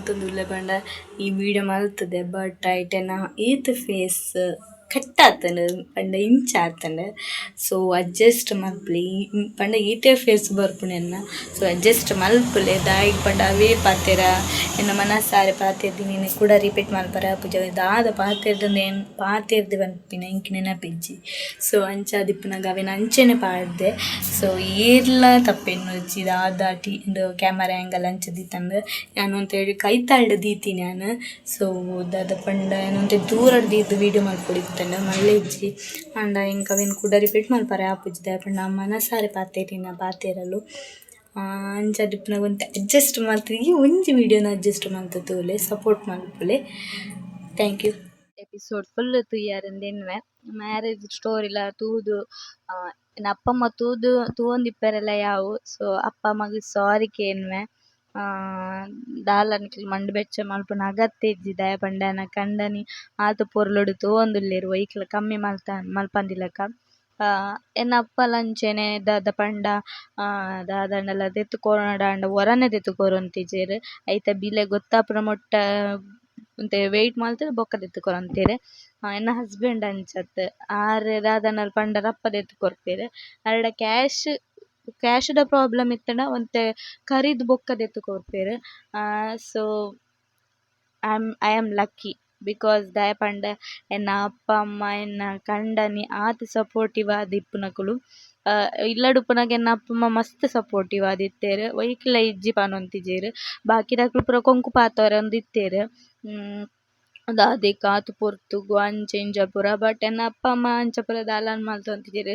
ಮಲ್ತೊಂದುಲ್ಲೆ ಪಂಡ ಈ video ಮಲ್ತುದೆ but ಐಟೆನ ಏತ್ ಫೇಸ್ ಕಟ್ ಆತುಂಡು ಪಂಡ ಇಂಚ ಆತುಂಡು. ಸೊ ಅಡ್ಜಸ್ಟ್ ಮಲ್ಪುಲೆ ಪಂಡ ಈತೆ ಫೇಸ್ ಬರ್ಪುಂಡು ಎನ್ನ. ಸೊ ಅಡ್ಜಸ್ಟ್ ಮಲ್ಪುಲೆ ದಾಯೆಗ್ ಪಂಡ ಅವೇ ಪಾತೆರ ಎನ್ನ ಮನಸಾರೆ ಪಾತೆರ್ದಿನಿ ಕುಡ ರಿಪೀಟ್ ಮಲ್ಪರೆ ಆಪುಜಿ ಅವೆ ದಾದ ಪಾತೆರ್ದಂದು ಏನ್ ಪಾತೆರ್ದೆ ಪನ್ಪಿನ ಎಂಕ್ ನೆನಪಿಜ್ಜಿ. ಸೊ ಅಂಚಾದಿಪ್ಪುನಗ ಅವೆನ್ ಅಂಚನೆ ಪಾಡ್ದೆ. ಸೊ ಏರ್ಲ ತಪ್ಪೆನ್ನೊರ್ಚಿ ದಾದ ಉಂದು ಕ್ಯಾಮರಾ ಆಂಗಲ್ ಅಂಚ ದೀತಂದು ಯಾನ್ ಒಂತೆ ಕೈತಲ್ಡ್ ದೀತಿನಿ ಯಾನ್. ಸೊ ದಾದ ಪಂಡ ಯಾನ್ ಒಂತೆ ದೂರಡ್ ದೀದ್ ವೀಡಿಯೋ ಮಲ್ಪೊಡಿತ್ತುಂಡು ಮಲ್ಲೆ ಇಜ್ಜಿ. ಆಂಡ ಎಂಕ್ ಅವೆನ್ ಕುಡ ರಿಪೀಟ್ ಮಲ್ಪರೆ ಆಪುಜಿ ದಾಯೆ ಪಂಡ ಮನಸಾರೆ ಪಾತೆರಿನ ಪಾತೆರಲು. ಅಂಚಾದಿಪ್ಪುನಗ ಒಂತೆ ಅಡ್ಜಸ್ಟ್ ಮಲ್ತ್ ಈ ಒಂಜಿ ವೀಡಿಯೋನ ಅಡ್ಜಸ್ಟ್ ಮಲ್ತ್ ತೂಲೆ, ಸಪೋರ್ಟ್ ಮಲ್ಪುಲೆ. Thank you. Episode full ತೂಯರಂದೆನ್ವೆ marriage ಸ್ಟೋರಿಲ ತೂದು ಎನ್ನ ಅಪ್ಪ ಅಮ್ಮ ತೂದು ತೂವೊಂದಿಪ್ಪೆರೆಲ ಯಾವು. ಸೊ ಅಪ್ಪ ಅಮ್ಮಗ್ ಸಾರಿ ಕೇನ್ವೆ. ದಾಲ ನಿಕುಲು ಮಂಡೆ ಬೆಚ್ಚ ಮಲ್ಪುನ ಅಗತ್ಯ ಇಜ್ಜಿ ದಾಯೆ ಪಂಡ ಎನ್ನ ಕಂಡನಿ ಆತ್ ಪೊರ್ಲುಡು ತೂವೊಂದುಲ್ಲೆರ್ ಒಯ್ಕ್ಲ ಕಮ್ಮಿ ಮಲ್ತ ಮಲ್ಪಂದಿಲಕ. ಎನ್ನ ಅಪ್ಪಲ ಅಂಚೆನೆ ದಾದ ಪಂಡ ದಾದಾಂಡಲ ದೆತ್ತ್ ಕೊರೊಡಾಂಡ ಒರನೆ ದೆತ್ತ್ ಕೊರೊಂತಿಜೆರ್. ಐತ ಬಿಲೆ ಗೊತ್ತಾಪುನ ಮುಟ್ಟ ಒಂತೆ ವೇಟ್ ಮಲ್ತ್ ಬೊಕ್ಕ ದೆತ್ತ್ ಕೊರೊಂತೆರ್. ಎನ್ನ ಹಸ್ಬೆಂಡ್ ಅಂಚತ್ ಆರ್ ದಾದಾಂಡಲ ಪಂಡ ರಪ್ಪ ದೆತ್ತ್ ಕೊರ್ಪೆರ್. ಅರೆಡ ಕ್ಯಾಶ್ ಕ್ಯಾಶ್ದ ಪ್ರಾಬ್ಲಮ್ ಇತ್ತ್ಂಡ ಒಂತೆ ಕರಿದ್ ಬೊಕ್ಕ ದೆತ್ತ್ ಕೊರ್ಪೆರ್. So I am lucky because ದಾಯೆ ಪಂಡ ಎನ್ನ ಅಪ್ಪ ಅಮ್ಮ ಎನ್ನ ಕಂಡನಿ ಆತ್ ಸಪೋರ್ಟಿವ್ ಆದಿಪ್ಪುನಕುಲು. ಇಲ್ಲಡ್ ಉಪ್ಪುನಗ ಎನ್ನ ಅಪ್ಪ ಅಮ್ಮ ಮಸ್ತ್ ಸಪೋರ್ಟಿವ್ ಆದಿತ್ತೆರ್, ಒಯ್ಕ್ಲ ಇಜ್ಜಿ ಪನೊಂತಿಜೆರ್. ಬಾಕಿದಕುಲು ಪೂರ ಕೊಂಕು ಪಾತೆರೊಂದಿತ್ತೆರ್, ದಾದೆಕ್ ಆತ್ ಪೊರ್ತುಗು ಅಂಚ ಇಂಚ ಪೂರ. ಬಟ್ ಎನ್ನ ಅಪ್ಪ ಅಮ್ಮ ಅಂಚ ಪೂರ ದಾಲ ಮಲ್ತೊಂತಿಜೆರ್.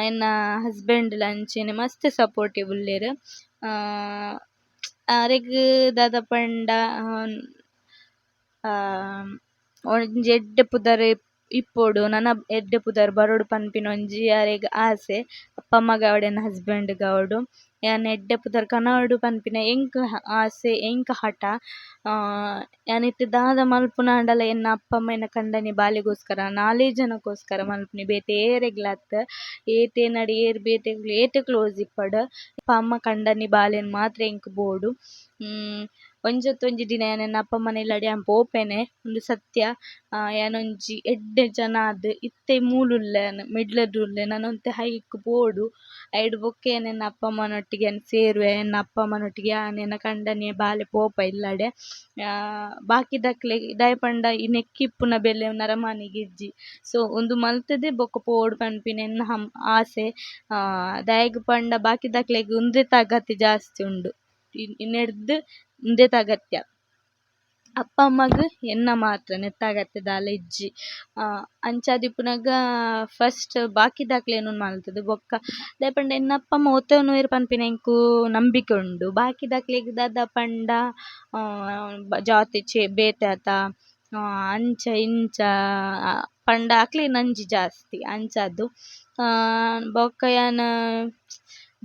ಎನ್ನ ಹಸ್ಬೆಂಡ್ಲ ಅಂಚೆನೆ ಮಸ್ತ್ ಸಪೋರ್ಟಿವ್ ಉಲ್ಲೆರ್. ಅರೆಗ್ ದಾದ ಪಂಡ ಒಂಜಿ ಎಡ್ಡೆ ಪುದರ್ ಇಪ್ಪೊಡು, ನನ ಎಡ್ಡೆ ಪುದರ್ ಬರೊಡು ಪನ್ಪಿನ ಒಂಜಿ ಅರೆಗ್ ಆಸೆ. ಅಪ್ಪ ಅಮ್ಮಗ್ ಆವಡ್ ಎನ್ನ ಹಸ್ಬೆಂಡ್ಗ್ ಆವಡ್ ಯಾನ್ ಎಡ್ಡೆ ಪುದರ್ ಕನವೊಡು ಪನ್ಪಿನ ಎಂಕ್ ಆಸೆ, ಎಂಕ್ ಹಠ. ಯಾನ್ ಇತ್ತೆ ದಾದ ಮಲ್ಪುನಾಂಡಲ ಎನ್ನ ಅಪ್ಪ ಅಮ್ಮ ಎನ್ನ ಕಂಡನಿ ಬಾಲೆಗೋಸ್ಕರ ನಾಲೇ ಜನಕ್ಕೋಸ್ಕರ ಮಲ್ಪುನಿ, ಬೇತೆ ಏರೆಗ್ಲ ಅತ್ತ್. ಏತೆ ಎನ್ನಡ ಏರ್ ಬೇತೆ ಏತೆ ಕ್ಲೋಸ್ ಇಪ್ಪಡ್, ಅಪ್ಪ ಅಮ್ಮ ಕಂಡನಿ ಬಾಲೆನ್ ಮಾತ್ರ ಎಂಕ್ ಬೋಡು. ಒಂಜತ್ತ್ ಒಂಜಿ ದಿನ ಯಾನ್ ಎನ್ನ ಅಪ್ಪ ಅಮ್ಮನ ಇಲ್ಲಡೆ ಯಾನ್ ಪೋಪೆನೆ, ಉಂದು ಸತ್ಯ. ಯಾನೊಂಜಿ ಎಡ್ಡೆ ಜನ ಆದ್ ಇತ್ತೆ ಮೂಲುಲ್ಲೆ ಯಾನ್ ಮಿಡ್ಲಡ್ ಉಲ್ಲೆ, ನನ ಒಂತೆ ಹೈಕ್ ಪೋಡು. ಐಡ್ ಬೊಕ್ಕ ಯಾನ್ ಎನ್ನ ಅಪ್ಪ ಅಮ್ಮನೊಟ್ಟಿಗೆ ಯಾನ್ ಸೇರುವೆ. ಎನ್ನ ಅಪ್ಪ ಅಮ್ಮನೊಟ್ಟಿಗೆ ಯಾನ್ ಎನ್ನ ಕಂಡನಿಯ ಬಾಲೆ ಪೋಪ ಇಲ್ಲಡೆ. ಬಾಕಿದಕ್ಲೆಗ್ ದಾಯೆ ಪಂಡ ಈ ನೆಕ್ಕ್ ಇಪ್ಪುನ ಬೆಲೆ ನರಮಾನಿಗ್ ಇಜ್ಜಿ. ಸೊ ಉಂದು ಮಲ್ತುದೆ ಬೊಕ್ಕ ಪೋವೊಡು ಪನ್ಪಿನ ಎನ್ನ ಆಸೆ. ದಾಯೆಗ್ ಪಂಡ ಬಾಕಿದಕ್ಲೆಗ್ ಉಂದೆತ ಅಗತ್ಯ ಜಾಸ್ತಿ ಉಂಡು, ನೆಡ್ದ್ ಉಂದೆತ ಅಗತ್ಯ. ಅಪ್ಪ ಅಮ್ಮಗ್ ಎನ್ನ ಮಾತ್ರ ನೆತ್ತ ಅಗತ್ಯ ದಾಲ ಇಜ್ಜಿ. ಅಂಚಾದಿಪ್ಪುನಗ ಫಸ್ಟ್ ಬಾಕಿದಕ್ಲೆನ್ ಮಲ್ತುದು ಬೊಕ್ಕ ದಾಯೆ ಪಂಡ ಎನ್ನ ಅಪ್ಪ ಅಮ್ಮ ಒತ್ತೊನುವೆರ್ ಪನ್ಪಿನ ಎಂಕ್ ನಂಬಿಕೆ ಉಂಡು. ಬಾಕಿದಕ್ಲೆಗ್ ದಾದ ಪಂಡ ಜಾತಿ ಚೇ ಬೇತೆ ಅತ ಅಂಚ ಇಂಚ ಪಂಡ ಅಕ್ಲೆಗ್ ನಂಜಿ ಜಾಸ್ತಿ ಅಂಚಾದ್. ಬೊಕ್ಕ ಯಾನ್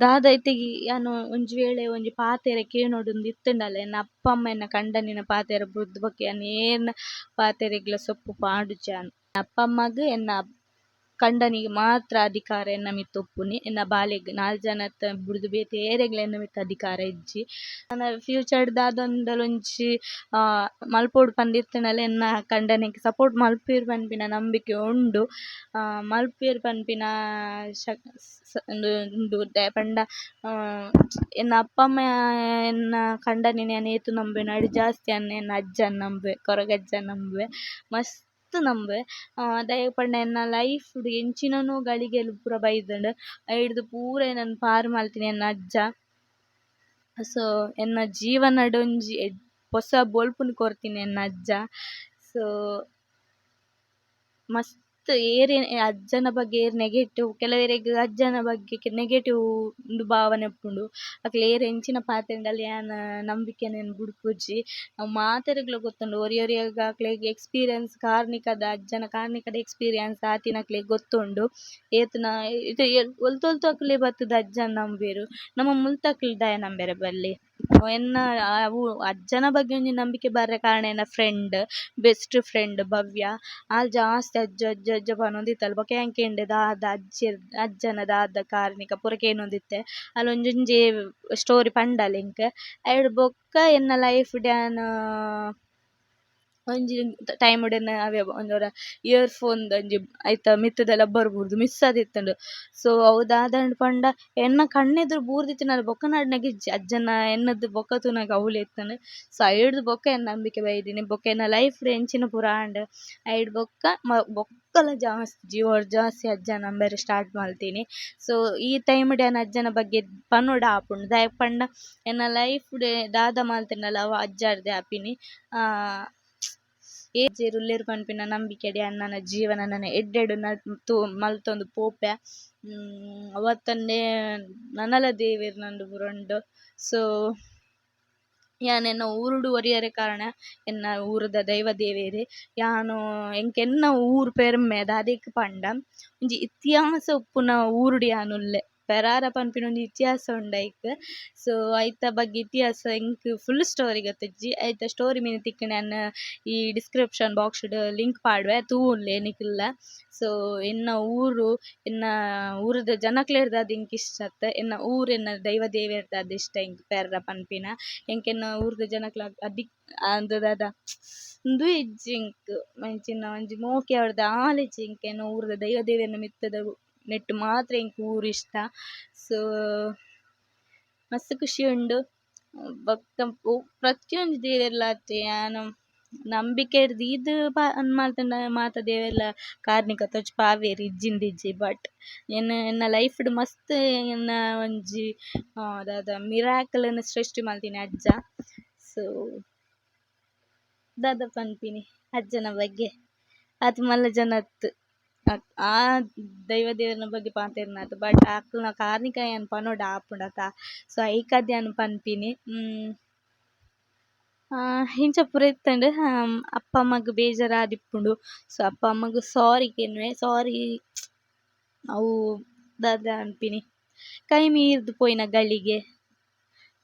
ದಾದ ಇತ್ತೆ ಯಾನ್ ಒಂಜಿ ವೇಳೆ ಒಂಜಿ ಪಾತೆರ ಕೇನೊಡುಂದು ಇತ್ತ್ಂಡಲ ಎನ್ನ ಅಪ್ಪ ಅಮ್ಮ ಎನ್ನ ಕಂಡನಿನ ಪಾತೆರ ಬುಡ್ದು ಬೊಕ್ಕ ಯಾನ್ ಏರ್ನ ಪಾತೆರೆಗ್ಲ ಸೊಪ್ಪು ಪಾಡುಜಿ ಯಾನ್. ಅಪ್ಪ ಅಮ್ಮಗ್ ಎನ್ನ ಕಂಡನಿಗ್ ಮಾತ್ರ ಅಧಿಕಾರ ಎನ್ನ ಮಿತ್ತ್ ಉಪ್ಪುನಿ. ಎನ್ನ ಬಾಲೆಗ್ ನಾಲ್ ಜನತ ಬುಡ್ದು ಬೇತೆ ಏರೆಗ್ಲ ಎನ್ನ ಮಿತ್ತ್ ಅಧಿಕಾರ ಇಜ್ಜಿ. ನನ ಫ್ಯೂಚರ್ಡ್ ದಾದಂಡಲ ಒಂಜಿ ಮಲ್ಪೊಡು ಪಂದ್ ಇತ್ತ್ಂಡಲ ಎನ್ನ ಕಂಡನಿಗ್ ಸಪೋರ್ಟ್ ಮಲ್ಪುವೆರ್ ಪನ್ಪಿನ ನಂಬಿಕೆ ಉಂಡು. ಮಲ್ಪುವೆರ್ ಪನ್ಪಿನ ಉಂದು ಉಂಡು. ದಾಯೆ ಪಂಡ ಎನ್ನ ಅಪ್ಪ ಅಮ್ಮ ಎನ್ನ ಕಂಡನಿನ್ ಯಾನ್ ಏತ್ ನಂಬುವೆನಾ ಐಡ್ ಜಾಸ್ತಿ ಯಾನ್ ಎನ್ನ ಅಜ್ಜನ್ ನಂಬುವೆ, ಕೊರಗಜ್ಜನ್ ನಂಬುವೆ, ಮಸ್ತ್ ನಂಬುವೆ. ದಾಯೆಗ್ ಪಂಡ ಎನ್ನ ಲೈಫ್ಡ್ ಎಂಚಿನನೋ ಗಳಿಗೆಲು ಪೂರ ಬೈದ್ಂಡ್, ಐಡ್ದ್ ಪೂರ ಎನನ್ ಪಾರ್ ಮಲ್ತಿನಿ ಎನ್ನ ಅಜ್ಜ. ಸೊ ಎನ್ನ ಜೀವನಡ್ ಒಂಜಿ ಪೊಸ ಬೊಲ್ಪುನು ಕೊರ್ತಿನಿ ಎನ್ನ ಅಜ್ಜ. ಸೊ ಮಸ್ತ್ ಏರ್ ಅಜ್ಜನ ಬಗ್ಗೆ ಏರ್ ನೆಗೆಟಿವ್, ಕೆಲವೆರೆಗ್ ಅಜ್ಜನ ಬಗ್ಗೆ ನೆಗೆಟಿವ್ ಉಂದು ಭಾವನೆ ಉಪ್ಪುಂಡು. ಅಕ್ಲ್ ಏರ್ ಎಂಚಿನ ಪಾತೆರ್ಂಡಲ ಯಾನ್ ನಂಬಿಕೆನ್ ಬುಡ್ಪುಜಿ. ಅವು ಮಾತೆರೆಗ್ಲ ಗೊತ್ತುಂಡು, ಒರಿ ಒರಿಯಗ್ ಅಕ್ಲೆಗ್ ಎಕ್ಸ್ಪೀರಿಯನ್ಸ್ ಕಾರ್ಣಿಕದ ಅಜ್ಜನ ಕಾರ್ಣಿಕದ ಎಕ್ಸ್ಪೀರಿಯನ್ಸ್ ಆತಿನಕ್ಲೆಗ್ ಗೊತ್ತುಂಡು. ಏತ್ನ ಇತ್ತೆ ಒಲ್ತೊಲ್ತು ಅಕ್ಲೆ ಬತ್ತುದು ಅಜ್ಜನ್ ನಂಬುವೆರ್, ನಮ ಮುಲ್ತಕ್ಲ್ ದಾಯೆ ನಂಬೆರೆ ಬಲ್ಲಿ. ಎನ್ನ ಅವು ಅಜ್ಜನ ಬಗ್ಗೆ ಒಂಜಿ ನಂಬಿಕೆ ಬರ್ರೆ ಕಾರಣ ಎನ್ನ ಫ್ರೆಂಡ್, ಬೆಸ್ಟ್ ಫ್ರೆಂಡ್ ಭವ್ಯ. ಆಲ್ ಜಾಸ್ತಿ ಅಜ್ಜ ಅಜ್ಜ ಅಜ್ಜ ಪನೊಂದಿತ್ತಲ್. ಬೊಕ ಯಾನ್ ಕೇಂಡೆ ದಾದ ಅಜ್ಜೆರ್ ಅಜ್ಜನ ದಾದ ಕಾರ್ಣಿಕ ಪೂರ ಕೇನೊಂದಿತ್ತೆ. ಆಲ್ ಒಂಜೊಂಜೆ ಸ್ಟೋರಿ ಪಂಡಲ್ ಎಂಕ್. ಐಡ್ ಬೊಕ್ಕ ಎನ್ನ ಲೈಫ್ ಡ್ ಯಾನ್ ಒಂಜಿ ಟೈಮ್ ಡ್ ಎನ್ನ ಅವೇ ಒಂಜೊರ ಇಯರ್ ಫೋನ್ ಒಂಜಿ ಐತ ಮಿತ್ತುದ ಲಬ್ಬರ್ ಬೂರ್ದು ಮಿಸ್ಸ್ ಆದಿತ್ತುಂಡು. ಸೊ ಅವು ದಾದಾಂಡ್ ಪಂಡ ಎನ್ನ ಕಣ್ಣೆದುರು ಬೂರ್ದಿತ್ತಿನಲ್ ಬೊಕ್ಕ ನಡ್ನಗ ಇಜ್ಜಿ ಅಜ್ಜನ ಎನ್ನದು ಬೊಕ್ಕ ತೂನಗ ಅವ್ಲು ಇತ್ತುಂಡು. ಸೊ ಐಡ್ದ್ ಬೊಕ್ಕ ಎನ್ನ ನಂಬಿಕೆ ಬೈದಿನಿ. ಬೊಕ್ಕ ಎನ್ನ ಲೈಫ್ ಡ್ ಎಂಚಿನ ಪೂರ ಆಂಡ್. ಐಡ್ ಬೊಕ್ಕ ಬೊಕ್ಕಲ ಜಾಸ್ತಿ ಜೀವಡ್ ಜಾಸ್ತಿ ಅಜ್ಜ ನಂಬೆರೆ ಸ್ಟಾರ್ಟ್ ಮಲ್ತಿನಿ. ಸೊ ಈ ಟೈಮ್ ಡ್ ಯಾನ್ ಅಜ್ಜನ ಬಗ್ಗೆ ಪನೊಡು ಆಪುಂಡು. ದಾಯೆ ಪಂಡ ಎನ್ನ ಲೈಫ್ ಡ್ ದಾದ ಮಲ್ತಿಂಡಲ ಅವು ಅಜ್ಜಡ್ದೆ ಆಪಿನಿ. ಅಜ್ಜೆರ್ ಉಲ್ಲೆರ್ ಪನ್ಪಿನ ನಂಬಿಕೆಡ್ ಯಾನ್ ನನ ಜೀವನ ನನ ಎಡ್ಡೆಡ್ ಮಲ್ತೊಂದು ಪೋಪೆ. ಅವತ್ತಂದೆ ನನಲ ದೇವೆರ್ ನಂದು ಪೂರ ಉಂಡು. ಸೊ ಯಾನ್ ಎನ್ನ ಊರುಡು ಒರಿಯೆರೆ ಕಾರಣ ಎನ್ನ ಊರುದ ದೈವ ದೇವೆರ್. ಯಾನ್ ಎಂಕ್ ಎನ್ನ ಊರು ಪೆರ್ಮೆ ದಾದೆಕ್ ಪಂಡ ಒಂಜಿ ಇತಿಹಾಸ ಉಪ್ಪುನ ಊರುಡು ಯಾನ್ ಉಲ್ಲೆ. ಪೆರಾರ ಪನ್ಪಿನ ಒಂಜಿ ಇತಿಹಾಸ ಉಂಡು ಐಕ್. ಸೊ ಐತ ಬಗ್ಗೆ ಇತಿಹಾಸ ಎಂಕ್ ಫುಲ್ ಸ್ಟೋರಿ ಗೊತ್ತಿಜ್ಜಿ. ಐತ ಸ್ಟೋರಿ ಮಿನಿ ತಿಕ್ಕುಂಡ ಯಾನ್ ಈ ಡಿಸ್ಕ್ರಿಪ್ಷನ್ ಬಾಕ್ಸ್ ಡ್ ಲಿಂಕ್ ಪಾಡುವೆ ತೂವೊನ್ಲೆ ನಿಕುಲ್ಲ. ಸೊ ಎನ್ನ ಊರು ಎನ್ನ ಊರುದ ಜನಕ್ಲೆರ್ದಾದ್ ಎಂಕ್ ಇಷ್ಟ ಅತ್. ಎನ್ನ ಊರು ಎನ್ನ ದೈವ ದೇವೆರ್ದಾದ್ ಇಷ್ಟ ಎಂಕ್ ಪೆರ್ರ ಪನ್ಪಿನ. ಎಂಕ್ ಎನ್ನ ಊರುದ ಜನಕ್ಲ ಅದಿಕ್ ಅಂದ್ ದಾದ ಉಂದು ಇಜ್ಜಿ ಎಂಕ್ ಅಂಚಿನ ಒಂಜಿ ಮೋಕೆ ಆವಡ್ ದಾಲ ಇಜ್ಜಿ ಎಂಕ್ ಎನ್ನ ಊರುದ ದೈವ ದೇವೆರ್ನ ಮಿತ್ತುದ ನೆಟ್ಟ್ ಮಾತ್ರ ಎಂಕ್ ಊರು ಇಷ್ಟ. ಸೊ ಮಸ್ತ್ ಖುಷಿ ಉಂಡು. ಬೊಕ್ಕ ಪ್ರತಿಯೊಂಜಿ ದೇವೆರ್ಲ ಅತ್ತೆ ಯಾನ್ ನಂಬಿಕೆ ದೀದ್ ಮಲ್ತುಂಡ ಮಾತ ದೇವೆರ್ಲ ಕಾರ್ಣಿಕ ತೋಜಿಪಾವೆರ್ ಇಜ್ಜಿಂದಿಜ್ಜಿ. ಬಟ್ ಎನ್ನ ಎನ್ನ ಲೈಫ್ ಡ್ ಮಸ್ತ್ ಎನ್ನ ಒಂಜಿ ದಾದ ಮಿರಾಕಲ್ ನ್ ಸೃಷ್ಟಿ ಮಲ್ತಿನಿ ಅಜ್ಜ. ಸೊ ದಾದ ಪನ್ಪಿನಿ ಅಜ್ಜನ ಬಗ್ಗೆ ಆತ್ ಮಲ್ಲ ಜನ ಅತ್ತ್. ಆ ದೈವ ದೇವೆರ್ನ ಬಗ್ಗೆ ಪಾತೆರ್ನಾತ್ ಬಟ್ ಅಕಲ್ನ ಕಾರ್ಣಿಕ ಯಾನ್ ಪನೊಡು ಆಪುಂಡತ. ಸೊ ಐಕಾದ್ ಯಾನ್ ಪನ್ಪಿನಿ. ಇಂಚ ಪೂರ ಇತ್ತುಂಡು. ಅಪ್ಪ ಅಮ್ಮಗ್ ಬೇಜಾರಾದಿಪ್ಪುಂಡು. ಸೊ ಅಪ್ಪ ಅಮ್ಮಗ್ ಸಾರಿ ಕೇನುವೆ. ಸಾರಿ ಅವು ದಾದ ಪನ್ಪಿನಿ ಕೈ ಮೀರ್ದ್ ಪೋಯಿನ ಗಳಿಗೆ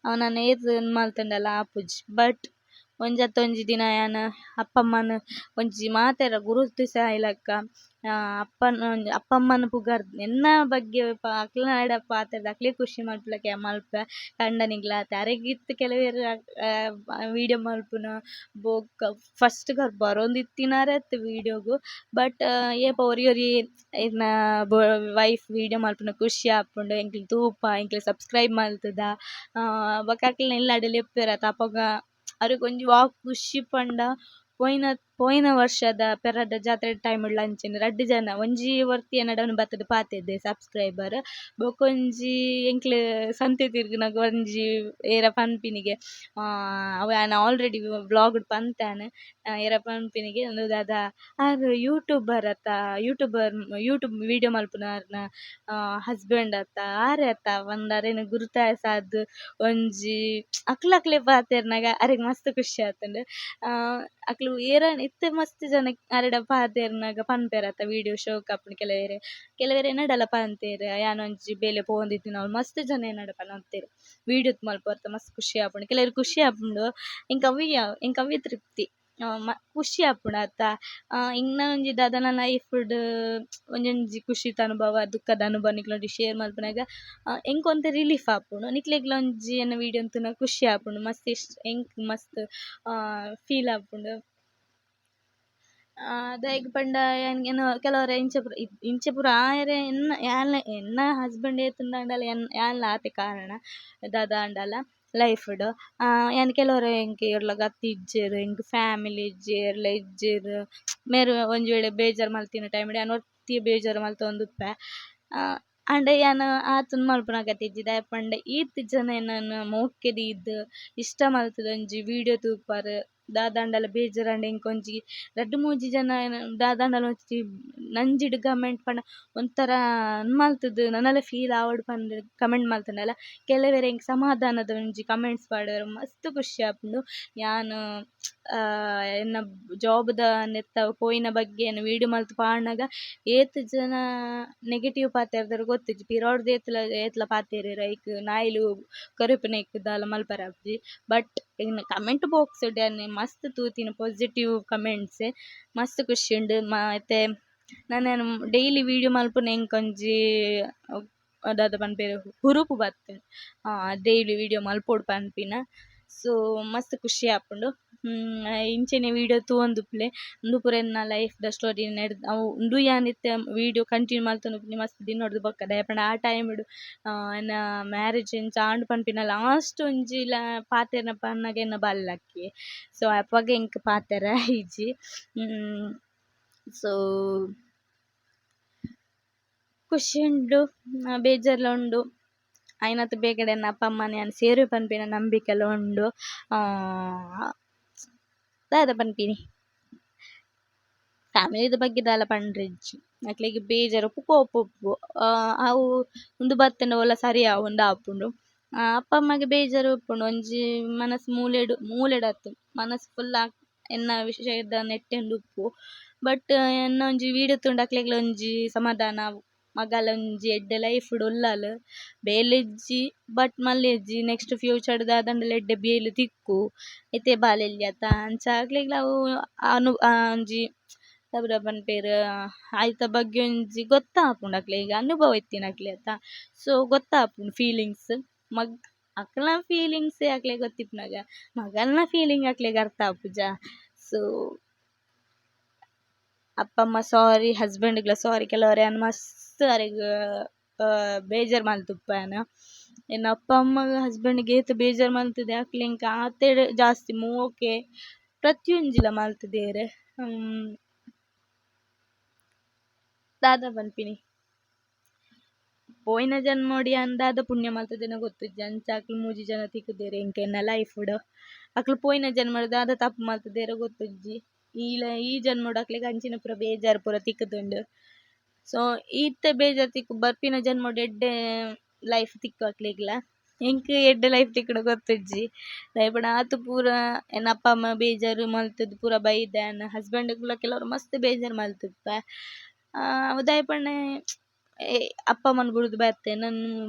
ಅವು ನನ ಏತ್ ಮಲ್ತುಂಡಲ ಆಪುಜಿ. ಬಟ್ ಒಂಜತ್ತ ಒಂಜಿ ದಿನ ಯಾನ್ ಅಪ್ಪ ಅಮ್ಮನ್ ಒಂಜಿ ಮಾತೆರ ಗುರುತಿಸಾಯಿಲೆಕ್ಕ ಅಪ್ಪನ ಅಪ್ಪ ಅಮ್ಮನ ಪುಗರ್ ಎನ್ನ ಬಗ್ಗೆ ಅಕ್ಲೆನ ಪಾತೆರ್ದ್ ಅಕ್ಲೆಗ್ ಖುಷಿ ಮಲ್ಪುಲೆಕ ಯಾನ್ ಮಲ್ಪುವೆ. ಕಂಡನಿಗ್ಲ ಆತೆ ಅರೆಗ್ ಇತ್ತೆ ಕೆಲವೆರ್ ವೀಡಿಯೋ ಮಲ್ಪುನ ಬೊಕ್ಕ ಫಸ್ಟ್ ಬರೊಂದಿತ್ತಿನಾರೇ ಅತ್ತ್ ವೀಡಿಯೋಗು. ಬಟ್ ಏಪ ಒರಿ ಒರಿ ಇರ್ನ ವೈಫ್ ವೀಡಿಯೋ ಮಲ್ಪುನ ಖುಷಿ ಆಪುಂಡು ಎಂಕ್ಲು ತೂಪ ಎಂಕ್ಲು ಸಬ್ಸ್ಕ್ರೈಬ್ ಮಲ್ತುದ ಬೊಕ ಅಕ್ಲ್ನ ಇಲ್ಲಡ್ ಲೆಪ್ಪುವೆರತ ಅಪಗ ಅರೆಗ್ ಒಂಜಿ ವಾ ಖುಷಿ ಪಂಡ ಪೋಯಿನ ಪೋಯಿನ ವರ್ಷದ ಪೆರ್ರದ ಜಾತ್ರೆ ಟೈಮ್ ಡ್ಲ ಅಂಚೆನೆ ರಡ್ಡ್ ಜನ ಒಂಜಿ ಒರ್ತಿ ಎನಡ ಬತ್ತುದು ಪಾತೆರ್ದೆ ಸಬ್ಸ್ಕ್ರೈಬರ್. ಬೊಕೊಂಜಿ ಎಂಕ್ಲು ಸಂತೆ ತಿರ್ಗುನಗ ಒಂಜಿ ಏರ ಪನ್ಪಿನಿಗೆ ಅವು ಯಾನ್ ಆಲ್ರೆಡಿ ವ್ಲಾಗ್ ಡ್ ಪಂತೆ ಏರ ಪನ್ಪಿನಿಗೆ ಉಂದು ದಾದ ಆರ್ ಯೂಟ್ಯೂಬರ್ ಅತ್ತ, ಯೂಟ್ಯೂಬರ್ ಯೂಟ್ಯೂಬ್ ವೀಡಿಯೋ ಮಲ್ಪುನಾರ್ನ ಹಸ್ಬೆಂಡ್ ಅತ್ತ ಆರೇ ಅತ್ತ ಪಂದ್ ಅರೆನ್ ಗುರುತಾಸಾದ್ ಒಂಜಿ ಅಕ್ಲಕ್ಲೆ ಪಾತೆರ್ನಗ ಅರೆಗ್ ಮಸ್ತ್ ಖುಷಿ ಆತುಂಡು. ಅಕ್ಲು ಏರ ಇತ್ತೆ ಮಸ್ತ್ ಜನ ಅರೆಡ ಪಾತೆರ್ನಗ ಪನ್ಪೆರತ್ತ ವೀಡಿಯೋ ಶೋಕ್ ಆಪುಂಡು ಕೆಲವೆರ್ ಕೆಲವೆರ್ ಎನಡಲ ಪಂತೆರ್ ಯಾನ್ ಒಂಜಿ ಬೇಲೆ ಪೋವೊಂದಿತ್ತಿನವ್ಲು ಮಸ್ತ್ ಜನ ಎನಡ ಪನೊಂತೆರ್ ವೀಡಿಯೋ ಮಲ್ಪುವರ್ತ ಮಸ್ತ್ ಖುಷಿ ಆಪುಂಡು. ಕೆಲವೆರ್ ಖುಷಿ ಆಪುಂಡು ಎಂಕ್ ಅವ್ವೆ ಎಂಕ್ ಅವ್ವೆ ತೃಪ್ತಿ ಖುಷಿ ಆಪುಂಡು ಅತ್ತ. ಇನ್ನ ಒಂಜಿ ದಾದನ ಲೈಫ್ ಡ್ ಒಂಜೊಂಜಿ ಖುಷಿತ ಅನುಭವ ದುಃಖದ ಅನುಭವ ನಿಕ್ಲೆನೊಟ್ಟಿಗೆ ಶೇರ್ ಮಲ್ಪುನಗ ಎಂಕ್ ಒಂತೆ ರಿಲೀಫ್ ಆಪುಂಡು. ನಿಕ್ಲೆಗ್ಲ ಒಂಜಿ ಎನ್ನ ವೀಡಿಯೋ ತೂನಗ ಖುಷಿ ಆಪುಂಡು. ಮಸ್ತ್ ಇಷ್ಟ ಎಂಕ್ ಮಸ್ತ್ ಫೀಲ್ ಆಪುಂಡು. ದಾಯೆಗ್ ಪಂಡ ಯಾನ್ ಕೆಲವೊರ ಇಂಚ ಪೂರ ಇಂಚ ಪೂರ ಆಯೆರೆ ಎನ್ನ ಯಾನ್ಲ ಎನ್ನ ಹಸ್ಬೆಂಡ್ ಏತ್ ಉಂಡಾಂಡಲ ಯಾನ್ಲ ಆತೆ ಕಾರಣ ದಾದ ಆಂಡಲ ಲೈಫ್ ಡ್. ಯಾನ್ ಕೆಲವೊರ ಎಂಕ್ ಏರ್ಲ ಗತಿ ಇಜ್ಜೆರ್ ಎಂಕ್ ಫ್ಯಾಮಿಲಿ ಇಜ್ಜಿ ಏರ್ಲ ಇಜ್ಜೆರ್ ಮೇರ್ ಒಂಜಿ ವೇಳೆ ಬೇಜಾರ್ ಮಲ್ತಿನ ಟೈಮ್ ಡ್ ಯಾನ್ ಒರ್ತಿ ಬೇಜಾರ್ ಮಲ್ತೊಂದುಪ್ಪೆ. ಆಂಡ ಯಾನ್ ಆತ್ ಮಲ್ಪುನ ಅಗತ್ಯ ಇಜ್ಜಿ. ದಾಯೆ ಪಂಡ ಈತ್ ಜನ ಎನನ್ ಮೋಕೆ ದೀದ್ ಇಷ್ಟ ಮಲ್ತುದು ಒಂಜಿ ವೀಡಿಯೋ ತೂಪರ್. ದಾದಾಂಡಲ ಬೇಜಾರಾಂಡ ಎಂಕ್ ಒಂಜಿ ರಡ್ಡ್ ಮೂಜಿ ಜನ ದಾದಾಂಡಲ ಒಂಜಿ ನಂಜಿಡ್ ಕಮೆಂಟ್ ಪಂಡ ಒಂಥರ ಮಲ್ತುದು ನನಲ ಫೀಲ್ ಆವಡ್ ಪಂದ್ ಕಮೆಂಟ್ ಮಲ್ತುಂಡಲ ಕೆಲವೆರ್ ಎಂಕ್ ಸಮಾಧಾನದ ಒಂಜಿ ಕಮೆಂಟ್ಸ್ ಪಾಡುವೆರ್ ಮಸ್ತ್ ಖುಷಿ ಆಪುಂಡು. ಯಾನ್ ಎನ್ನ ಜಾಬ್ದ ನೆತ್ತ ಪೋಯಿನ ಬಗ್ಗೆ ಯಾನ್ ವೀಡಿಯೋ ಮಲ್ತ್ ಪಾಡ್ನಗ ಏತ್ ಜನ ನೆಗೆಟಿವ್ ಪಾತೆರ್ದೆರ್ ಗೊತ್ತಿಜ್ಜಿ, ಪಿರವುಡ್ದು ಏತ್ಲ ಏತ್ಲ ಪಾತೆರ್ಯೆರ್ ಐಕ್ ನಾಯಿಲು ಕೊರೆಪುನೈಕ್ ದಾಲ ಮಲ್ಪರೆ ಆಪುಜಿ. ಬಟ್ ಎನ್ನ ಕಮೆಂಟ್ ಬಾಕ್ಸ್ ಡ್ ಯಾನ್ ಮಸ್ತ್ ತೂತಿನ ಪಾಸಿಟಿವ್ ಕಮೆಂಟ್ಸ್, ಮಸ್ತ್ ಖುಷಿ ಉಂಡು. ಇತ್ತೆ ನನ ಯಾನ್ ಡೈಲಿ ವೀಡಿಯೋ ಮಲ್ಪುನ ಎಂಕ್ ಒಂಜಿ ದಾದ ಪನ್ಪೆರ್ ಹುರುಪು ಬತ್ತ್ಂಡ್ ಡೈಲಿ ವೀಡಿಯೋ ಮಲ್ಪೊಡು ಪನ್ಪಿನ. ಸೊ ಮಸ್ತ್ ಖುಷಿ ಆಪುಂಡು. ಇಂಚೆನೆ ವೀಡಿಯೋ ತೂವೊಂದುಪ್ಪುಲೆ. ಉಂದು ಪೂರ ಎನ್ನ ಲೈಫ್ ದ ಸ್ಟೋರಿ ನೆಡ್ದ್ ಅವು ಉಂದು ಯಾನ್ ಇತ್ತೆ ವೀಡಿಯೋ ಕಂಟಿನ್ಯೂ ಮಲ್ತೊಂದುಪ್ಪುನಿ ಮಸ್ತ್ ದಿನೊಡ್ದು ಬೊಕ್ಕ. ದಾಯೆ ಪಂಡ ಆ ಟೈಮ್ ಡ್ ಎನ್ನ ಮ್ಯಾರೇಜ್ ಎಂಚ ಆಂಡ್ ಪನ್ಪಿನ ಲಾಸ್ಟ್ ಒಂಜಿ ಪಾತೆರ್ನ ಪನ್ನಗ ಎನ್ನ ಬಾಲೆ ಲಕ್ಕಿಯೆ. ಸೊ ಅಪಗ ಎಂಕ್ ಪಾತೆರ ಆಯಿಜಿ. ಸೊ ಖುಷಿ ಉಂಡು, ಬೇಜಾರ್ಲ ಉಂಡು. ಆಯಿನಾತ್ ಬೇಗಡೆ ಎನ್ನ ಅಪ್ಪ ಅಮ್ಮನ ಯಾನ್ ಸೇರುವೆ ಪನ್ಪಿನ ನಂಬಿಕೆಲ ಉಂಡು. ದಾದ ಪನ್ಪಿನಿ, ಫ್ಯಾಮಿಲಿದ ಬಗ್ಗೆ ದಾಲ ಪಂಡ್ರೆ ಇಜ್ಜಿ. ಅಕ್ಲೆಗ್ ಬೇಜಾರ್ ಉಪ್ಪು, ಕೋಪ ಉಪ್ಪು, ಅವು ಉಂದು ಬತ್ತ್ಂಡ ಓಲ ಸರಿ ಆವು ಉಂದು ಆಪುಂಡು. ಅಪ್ಪ ಅಮ್ಮಗೆ ಬೇಜಾರ್ ಉಪ್ಪುಂಡು, ಒಂಜಿ ಮನಸ್ ಮೂಲೆಡ್ ಮೂಲೆಡ್ ಅತ್ತ್ ಮನಸ್ ಫುಲ್ ಎನ್ನ ವಿಷಯದ ನೆಟ್ಟೆ ಉಪ್ಪು. ಬಟ್ ಎನ್ನ ಒಂಜಿ ವೀಡಿಯೋ ತೂಂಡ ಅಕ್ಲೆಗ್ಲ ಒಂಜಿ ಸಮಾಧಾನ, ಮಗಲ್ ಒಂಜಿ ಎಡ್ಡೆ ಲೈಫ್ ಡ್ ಉಲ್ಲಲ್, ಬೇಲೆ ಇಜ್ಜಿ ಬಟ್ ಮಲ್ಲೆ ಇಜ್ಜಿ, ನೆಕ್ಸ್ಟ್ ಫ್ಯೂಚರ್ ದಾದಂಡಲ ಎಡ್ಡೆ ಬೇಲೆ ತಿಕ್ಕು, ಇತ್ತೆ ಬಾಲೆ ಎಲ್ಯ ಅತ್ತ ಅಂಚ ಅಕ್ಲೆಗ್ಲ ಅವು ಒಂಜಿ ದಾದ ಪನ್ಪೆರ್ ಐತ ಬಗ್ಗೆ ಒಂಜಿ ಗೊತ್ತಾಪುಂಡು ಅಕ್ಲೆಗ್, ಅನುಭವ ಇತ್ತಿನಕ್ಲೆ ಅತ್ತ. ಸೊ ಗೊತ್ತಾಪುಂಡು ಫೀಲಿಂಗ್ಸ್, ಅಕ್ಲ್ನ ಫೀಲಿಂಗ್ಸೇ ಅಕ್ಲೆಗ್ ಗೊತ್ತಿಪ್ಪುನಗ ಮಗಲ್ನ ಫೀಲಿಂಗ್ ಅಕ್ಲೆಗ್ ಅರ್ಥ ಆಪುಜ. ಸೊ ಅಪ್ಪ ಅಮ್ಮ ಸಾರಿ, ಹಸ್ಬೆಂಡ್ಗ್ಲ ಸಾರಿ. ಕೆಲವೊರ ಯಾನ್ ಮಸ್ತ್ ಅರೆಗ್ ಬೇಜಾರ್ ಮಲ್ತುಪ್ಪೆ ಯಾನ್. ಎನ್ನ ಅಪ್ಪ ಅಮ್ಮಗ್ ಹಸ್ಬೆಂಡ್ಗ್ ಏತ್ ಬೇಜಾರ್ ಮಲ್ತುದೆ ಅಕ್ಲ್ ಎಂಕ್ ಆತೆ ಜಾಸ್ತಿ ಮೋಕೆ ಪ್ರತಿಯೊಂಜಿಲ ಮಲ್ತುದೆರ್. ದಾದ ಪನ್ಪಿನಿ, ಪೋಯಿನ ಜನ್ಮಡ್ ಯಾನ್ ದಾದ ಪುಣ್ಯ ಮಲ್ತುದೆನ ಗೊತ್ತಿಜ್ಜಿ, ಅಂಚ ಅಕ್ಲ್ ಮೂಜಿ ಜನ ತಿಕ್ಕುದೆರ್ ಎಂಕ್ ಎನ್ನ ಲೈಫ್ ಡ್. ಅಕ್ಲ್ ಪೋಯಿನ ಜನ್ಮಡ್ ದಾದ ತಪ್ಪು ಮಲ್ತುದೆರ ಗೊತ್ತಿಜ್ಜಿ, ಈ ಜನ್ಮಡ್ ಅಕ್ಲೆಗ್ ಅಂಚಿನ ಪೂರ ಬೇಜಾರ್ ಪೂರ ತಿಕ್ಕುದುಂಡು. ಸೊ ಇತ್ತೆ ಬೇಜಾರ್ ತಿಕ್ಕು ಬರ್ಪಿನ ಜನ್ಮಡ್ ಎಡ್ಡೆ ಲೈಫ್ ತಿಕ್ಕು ಅಕ್ಲೆಗ್ಲ, ಎಂಕ್ ಎಡ್ಡೆ ಲೈಫ್ ತಿಕ್ಕುಂಡ ಗೊತ್ತಿಜ್ಜಿ. ದಾಯೆ ಪಂಡ ಆತ್ ಪೂರ ಎನ್ನ ಅಪ್ಪ ಅಮ್ಮ ಬೇಜಾರ್ ಮಲ್ತುದು ಪೂರ ಬೈದೆ, ಎನ್ನ ಹಸ್ಬೆಂಡ್ ಗ್ಲ ಕೆಲವೊರ ಮಸ್ತ್ ಬೇಜಾರ್ ಮಲ್ತುಪ್ಪೆ. ದಾಯೆ ಪಂಡ ಅಪ್ಪ ಅಮ್ಮನ್ ಬುಡ್ದು ಬತ್ತೆ ನನ್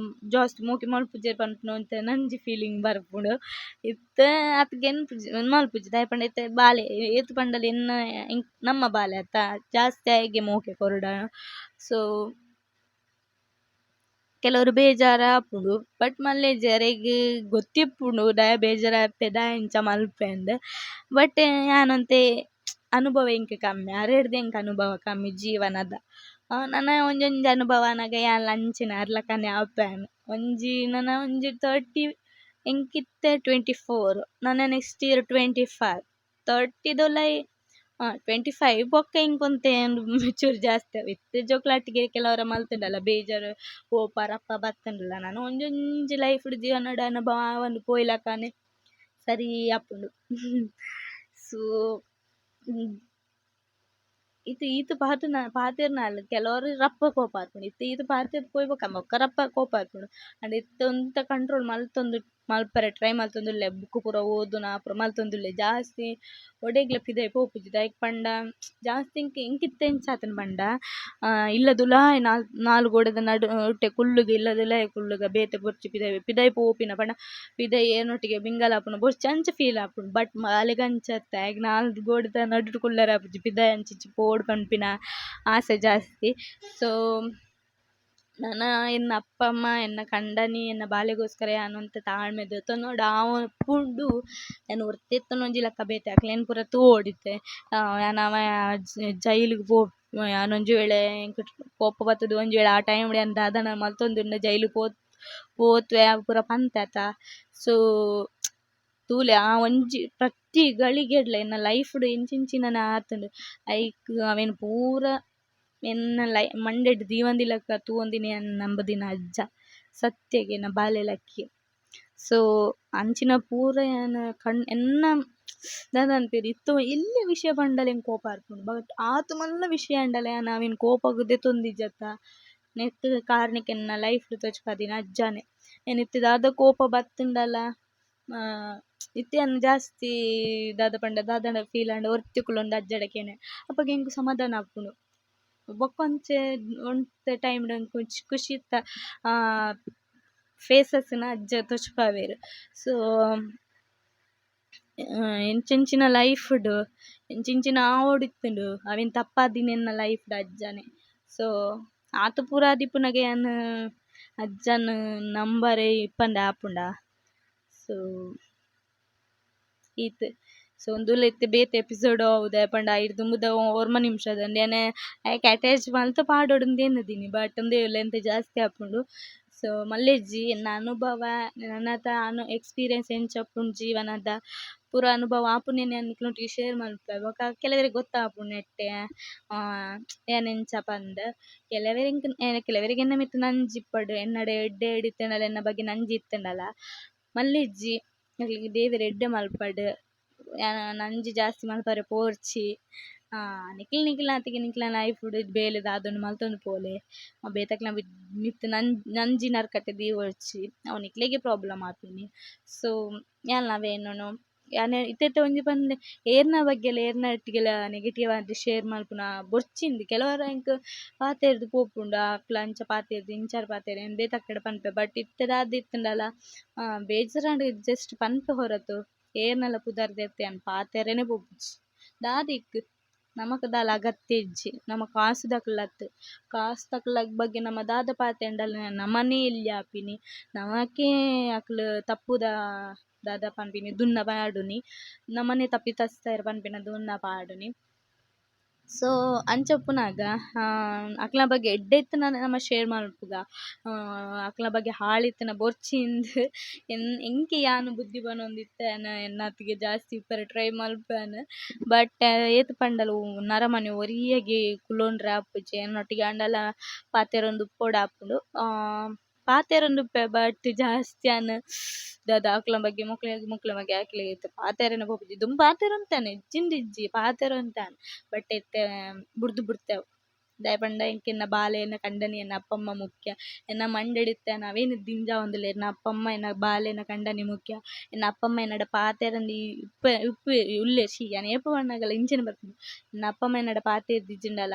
ಜಾಸ್ತಿ ಮೋಕೆ ಮಲ್ಪುಜೆರ್ ಪನ್ಪಿನ ಒಂತೆ ನಂಜಿ ಫೀಲಿಂಗ್ ಬರ್ಪುಂಡು. ಇತ್ತೆ ಆತ್ ಗೆನ್ಪುಜಿ ಮಲ್ಪುಜಿ, ದಾಯೆ ಪಂಡ ಇತ್ತೆ ಬಾಲೆ ಏತ್ ಪಂಡಲ ಎನ್ನ ನಮ್ಮ ಬಾಲೆ ಅತ್ತ ಜಾಸ್ತಿ ಆಯೆಗೆ ಮೋಕೆ ಕೊರೊಡ. ಸೊ ಕೆಲವರು ಬೇಜಾರ್ ಆಪುಂಡು, ಬಟ್ ಮಲ್ಲೆಜ್ಜಿ ಅರೆಗ್ ಗೊತ್ತಿಪ್ಪುಂಡು ದಾಯೆ ಬೇಜಾರ್ ಆಪೆ ದಾಯೆ ಇಂಚ ಮಲ್ಪೆ ಅಂದ್. ಬಟ್ ಯಾನೊಂತೆ ಅನುಭವ ಎಂಕ್ ಕಮ್ಮಿ, ಅರೆಡ್ದ್ ಎಂಕ್ ಅನುಭವ ಕಮ್ಮಿ ಜೀವನದ. ನನ ಒಂಜೊಂಜಿ ಅನುಭವ ಆನಗ ಯಾನ್ಲ ಅಂಚಿನ ಅರ್ಲಕನೆ ಆಪೆ ಯಾನ್. ಒಂಜಿ ನನ ಒಂಜಿ 30, ಎಂಕ್ ಇತ್ತೆ 24, ನನ ನೆಕ್ಸ್ಟ್ ಇಯರ್ 25, 30 ದುಲಾಯಿ 25 ಬೊಕ್ಕ ಎಂಕ್ ಒಂತೆ ಮೆಚೂರ್ ಜಾಸ್ತಿ ಆವು. ಇತ್ತೆ ಜೋಕುಲೊಟ್ಟಿಗೆ ಕೆಲವೊರ ಮಲ್ತುಂಡಲ ಬೇಜಾರ್ ಕೋಪ ರಪ್ಪ ಬತ್ತುಂಡಲ ನನ ಒಂಜೊಂಜಿ ಲೈಫ್ ಡ್ ಜೀವನಡ್ ಅನುಭವ ಆವೊಂದು ಪೋಯಿಲಕನೆ ಸರಿ ಆಪುಂಡು. ಸೊ ಇತ್ತೆ ಈತ್ ಪಾತೆರ್ನ ಪಾತೆರ್ನಾಲ್ ಕೆಲವರು ರಪ್ಪ ಕೋಪ ಆಪುಂಡು, ಇತ್ತೆ ಈತ್ ಪಾತೆರ್ದ್ ಪೋಯಿ ಬೊಕ್ಕ ಬೊಕ್ಕ ರಪ್ಪ ಕೋಪ ಆಪುಂಡು. ಆಂಡ ಇತ್ತೆ ಒಂತೆ ಕಂಟ್ರೋಲ್ ಮಲ್ತೊಂದು ಮಲ್ಪರೆ ಟ್ರೈ ಮಲ್ತೊಂದುಲ್ಲೆ, ಬುಕ್ ಪೂರ ಓದುನ ಪೂರ ಮಲ್ತೊಂದುಲ್ಲೆ. ಜಾಸ್ತಿ ಒಡೆಗ್ಲ ಪಿದಯಿ ಪೋಪುಜಿ, ದಾಯೆಗ್ ಪಂಡ ಜಾಸ್ತಿ ಎಂಕ್ ಎಂಕ್ ಇತ್ತೆ ಎಂಚ ಆತುಂಡು ಪಂಡ ಇಲ್ಲದುಲಾಯಿ ನಾಲ್ ನಾಲ್ ಗೋಡೆದ ನಡುಟೆ ಕುಲ್ಲುದು ಇಲ್ಲದುಲಾಯಿ ಕುಲ್ಲುಗ, ಬೇತೆ ಬೊರ್ಚಿ ಪಿದಯಿ ಪಿದಯಿ ಪೋಪಿನ ಪಂಡ ಪಿದಯಿ ಏರ್ನೊಟ್ಟಿಗೆ ಮಿಂಗಲ್ ಆಪುನ ಬೊರ್ಚಿ ಅಂಚ ಫೀಲ್ ಆಪುಂಡು. ಬಟ್ ಬಾಲೆಗ್ ಅಂಚ ಅತ್ತ್, ಆಯಗ್ ನಾಲ್ ಗೋಡೆದ ನಡುಟು ಕುಲ್ಲರೆ ಆಪುಜಿ, ಪಿದಯಿ ಅಂಚಿ ಇಂಚಿ ಪೋವೊಡು ಪನ್ಪಿನ ಆಸೆ ಜಾಸ್ತಿ. ಸೊ ನನ ಎನ್ನ ಅಪ್ಪ ಅಮ್ಮ ಎನ್ನ ಕಂಡನಿ ಎನ್ನ ಬಾಲೆಗೋಸ್ಕರ ಯಾನ್ ಒಂತೆ ತಾಳ್ಮೆ ದೆತೊನೊಡು ಆವೊಂಪುಂಡು. ಯಾನ್ ಒರ್ತಿ ಒಂಜಿ ಲೆಕ್ಕ ಬೇತೆ ಅಕ್ಲೆನ್ ಪೂರ ತೂವೊಡು ಇತ್ತೆ. ಯಾನ್ ಅವ ಜೈಲುಗು ಪೋಪ್ ಯಾನ್ ಒಂಜಿ ವೇಳೆ ಎಂಕ್ ಕೋಪ ಬತ್ತುದು ಒಂಜಿ ವೇಳೆ ಆ ಟೈಮ್ ಯಾನ್ ದಾದನ ಮಲ್ತೊಂದುಂಡ ಜೈಲುಗು ಪೋತ್ವೆ ಅವು ಪೂರ ಪಂತೆ ಅತ. ಸೊ ತೂಲೆ ಆ ಒಂಜಿ ಪ್ರತಿ ಗಳಿಗೆಡ್ಲ ಎನ್ನ ಲೈಫ್ ಡ್ ಎಂಚೆಂಚಿನನ ಆತುಂಡು ಐಕ್ ಅವೆನ್ ಪೂರ ಎನ್ನ ಮಂಡೆಡ್ ದೀವಂದಿಲಕ ತೂವೊಂದಿನಿ ಯಾನ್ ನಂಬುದಿನ ಅಜ್ಜ ಸತ್ಯಗ್ ಎನ್ನ ಬಾಲೆ ಲಕ್ಕಿ. ಸೊ ಅಂಚಿನ ಪೂರ ಯಾನ್ ಕಣ್ ಎನ್ನ ದಾದ ಪನ್ಪೆರ್ ಇತ್ತೆ ಎಲ್ಯ ವಿಷಯ ಪಂಡಲ ಎಂಕ್ ಕೋಪ ಬರ್ಪುಂಡು ಬಟ್ ಆತ್ ಮಲ್ಲ ವಿಷಯ ಆಂಡಲ ಯಾನ್ ಅವೆನ್ ಕೋಪಗ್ ದೆತೊಂದಿಜ್ಜತ್ತ. ನೆಕ್ಕ್ ಕಾರಣಿಕ ಎನ್ನ ಲೈಫ್ಡ್ ತೋಜಿಪಾದಿನ ಅಜ್ಜನೇ. ಯಾನ್ ಇತ್ತೆ ದಾದ ಕೋಪ ಬತ್ತ್ಂಡಲ ಇತ್ತೆ ಯಾನ್ ಜಾಸ್ತಿ ದಾದ ಪಂಡ ದಾದಾಂಡ ಫೀಲ್ ಆಂಡ ಒರ್ತಿ ಕುಲ್ಲೊಂದು ಅಜ್ಜಡ ಕೇನುವೆ. ಅಪಗ ಎಂಕ್ ಸಮಾಧಾನ ಆಪುಂಡು. ಬೊಕ್ಕೊಂಚೆ ಒಂತೆ ಟೈಮ್ಡ್ ಎಂಕ್ ಒಂಜಿ ಖುಷಿತ ಫೇಸಸ್ನ ಅಜ್ಜ ತೋಜಿಪಾವೆರ್. ಸೊ ಎಂಚೆಂಚಿನ ಲೈಫ್ಡ್ ಎಂಚೆಂಚಿನ ಆವೊಡಿತ್ತುಂಡು ಅವೆನ್ ತಪ್ಪಾದಿನಿ ಎನ್ನ ಲೈಫ್ಡ್ ಅಜ್ಜನೇ. ಸೊ ಆತ್ ಪೂರ ಆದಿಪ್ಪುನಗ ಯಾನ್ ಅಜ್ಜನ್ ನಂಬರೆ ಇಪ್ಪಂದೆ ಆಪುಂಡ. ಸೊ ಈತ್. ಸೊ ಉಂದುಲ ಇತ್ತೆ ಬೇತೆ ಎಪಿಸೋಡ್ ಆವು ದಾಯೆ ಪಂಡ ಐರ್ದ್ ದುಂಬುದ ಒರ್ಂಬ ನಿಮಿಷದಂಡ್ ಯಾನ್ ಐಕ್ ಅಟ್ಯಾಚ್ ಮಲ್ತ್ ಪಾಡೊಡುಂದು ಎನ್ನುದಿನಿ ಬಟ್ ಉಂದೇ ಲೆಂತ್ ಜಾಸ್ತಿ ಆಪುಂಡು. ಸೊ ಮಲ್ಲೆಜ್ಜಿ ಎನ್ನ ಅನುಭವ ನನ್ನತ ಎಕ್ಸ್ಪೀರಿಯನ್ಸ್ ಎಂಚ ಉಪ್ಪುಂಡು ಜೀವನದ ಪೂರ ಅನುಭವ ಆಪುನೆನ್ ಯಾನ್ ನಿಕ್ಲೆನೊಟ್ಟಿಗೆ ಶೇರ್ ಮಲ್ಪುವೆ. ಬೊಕ ಕೆಲವೆರೆಗ್ ಗೊತ್ತಾಪುಂಡು ನೆಟ್ಟೆ ಯಾನ್ ಎಂಚ ಪಂದ್. ಕೆಲವೆರೆಗ್ ಕೆಲವೆರೆಗ್ ಎನ್ನ ಮಿತ್ತ್ ನಂಜಿ ಇಪ್ಪಡ್, ಎನ್ನಡ ಎಡ್ಡೆ ಇತ್ತ್ಂಡಲ ಎನ್ನ ಬಗ್ಗೆ ನಂಜಿ ಇತ್ತ್ಂಡಲ ಮಲ್ಲೆಜ್ಜಿ ನಿಕ್ಲೆಗ್ ದೇವೆರ್ ಎಡ್ಡೆ ಮಲ್ಪಡ್. ಯಾನ್ ನಂಜಿ ಜಾಸ್ತಿ ಮಲ್ಪರೆ ಪೋರ್ಚಿ. ನಿಕ್ಲ್ ನಿಕ್ಲ್ನಾತಿಗೆ ನಿಕ್ಲ್ನ ಲೈಫ್ಡ್ ಬೇಲೆ ದಾದ ಉಂಡು ಮಲ್ತೊಂದು ಪೋಲೆ. ಬೇತೆಕ್ಲ್ನ ಮಿತ್ತ್ ನಂಜಿ ನರ್ಕತೆ ದೀವೊರ್ಚಿ, ಅವು ನಿಕ್ಲೆಗೆ ಪ್ರಾಬ್ಲಮ್ ಆಪಿನಿ. ಸೊ ಯಾನ್ಲ ಅವೇ ಎನ್ನೊನು. ಯಾನ್ ಇತ್ತೆ ಇತ್ತೆ ಒಂಜಿ ಪಂಡೆ ಏರ್ನ ಬಗ್ಗೆಲ ಏರ್ನ ಒಟ್ಟಿಗೆಲ ನೆಗೆಟಿವ್ ಆದ್ ಶೇರ್ ಮಲ್ಪುನ ಬೊರ್ಚಿಂದ್. ಕೆಲವರ ಎಂಕ್ ಪಾತೆರ್ದ್ ಪೋಪುಂಡು, ಅಕ್ಲ್ ಅಂಚ ಪಾತೆರ್ದ್ ಇಂಚ ಪಾತೆರ್ ಯಾನ್ ಬೇತೆಕ್ಲೆಡ ಪನ್ಪೆ. ಬಟ್ ಇತ್ತೆ ದಾದ ಇತ್ತ್ಂಡಲ ಬೇಜಾರಾಂಡ ಜಸ್ಟ್ ಪನ್ಪೆ ಹೊರತು ಏರ್ನಲ ಪುದರ್ ದೆತ್ತ್ ಯಾನ್ ಪಾತೆರೆನೆ ಪೋಪುಜಿ. ದಾದೆಕ್ ನಮಕ್ ದಾಲ ಅಗತ್ಯ ಇಜ್ಜಿ. ನಮ ಕಾಸುದಕ್ಲತ್ತ್, ಕಾಸ್ದಕ್ಲ ಬಗ್ಗೆ ನಮ ದಾದ ಪಾತೆರ್ಂಡಲ ನಮನೇ ಎಲ್ಯ ಆಪಿನಿ, ನಮಕೇ ಅಕ್ಲ್ ತಪ್ಪುದ ದಾದ ಪನ್ಪಿನಿ ದುನ್ನ ಪಾಡುನಿ, ನಮನೇ ತಪ್ಪಿತಸ್ಥೆರ್ ಪನ್ಪಿನ ದುನ್ನ ಪಾಡುನಿ. ಸೊ ಅಂಚ ಉಪ್ಪುನಗ ಅಕ್ಲ್ನ ಬಗ್ಗೆ ಎಡ್ಡೆ ಇತ್ತ್ಂಡ ನಮ ಶೇರ್ ಮಲ್ಪುಗ, ಅಕ್ಲ್ನ ಬಗ್ಗೆ ಹಾಳಿತ್ತ್ಂಡ ಬೊರ್ಚಿಂದ್ ಎಂಕ್ ಯಾನ್ ಬುದ್ಧಿ ಪನೊಂದಿತ್ತೆ ಎನ್ನಾತಿಗೆ ಜಾಸ್ತಿ ಇಪ್ಪರೆ ಟ್ರೈ ಮಲ್ಪುವೆನ್. ಬಟ್ ಏತ್ ಪಂಡಲ ನರಮನಿ ಒರಿಯಗೆ ಕುಲ್ಲೊಂಡ್ರೆ ಆಪುಜಿ, ಎನ್ನೊಟ್ಟಿಗೆ ಆಂಡಲ ಪಾತೆರೊಂದು ಉಪ್ಪೊಡಾಪುಂಡು. ಪಾತೆರೊಂದುಪ್ಪೆ ಬಟ್ ಜಾಸ್ತಿ ಯಾನ್ ದಾದ ಅಕ್ಲ್ನ ಬಗ್ಗೆ ಮೊಕ್ಲೆಗ್ ಮೊಕ್ಲೆನ ಬಗ್ಗೆ ಅಕ್ಲೆಗ್ ಇತ್ತೆ ಪಾತೆರೆನೆ ಪೋಪುಜಿ. ದುಂಬು ಪಾತೆರೊಂತೆನೆ ಇಜ್ಜಿಂದ್ ಇಜ್ಜಿ ಪಾತೆರೊಂತೆನೆ ಬಟ್ ಇತ್ತೆ ಬುಡ್ದು ಬುಡ್ತೆ ಅವು. ದಾಯೆ ಪಂಡ ಎಂಕ್ ಎನ್ನ ಬಾಲೆ ಎನ್ನ ಕಂಡನಿ ಎನ್ನ ಅಪ್ಪ ಅಮ್ಮ ಮುಖ್ಯ. ಎನ್ನ ಮಂಡೆಡ್ ಇತ್ತೆ ಯಾನ್ ಅವೇನ್ ದಿಂಜಾವೊಂದುಲ್ಲೆ. ಎನ್ನ ಅಪ್ಪ ಅಮ್ಮ ಎನ್ನ ಬಾಲೆ ಎನ್ನ ಕಂಡನಿ ಮುಖ್ಯ. ಎನ್ನ ಅಪ್ಪ ಅಮ್ಮ ಎನ್ನಡ ಪಾತೆರಂದೆ ಇಪ್ಪೆ ಉಪ್ಪುವೆ ಉಲ್ಲೆರ್ ಶೀ ಯಾನ್ ಏಪ ಪನ್ನಗಲ ಇಂಚನೆ ಬರ್ಪುಂಡು. ಎನ್ನ ಅಪ್ಪ ಅಮ್ಮ ಎನ್ನಡ ಪಾತೆರ್ದಿಜ್ಜಿಂಡಲ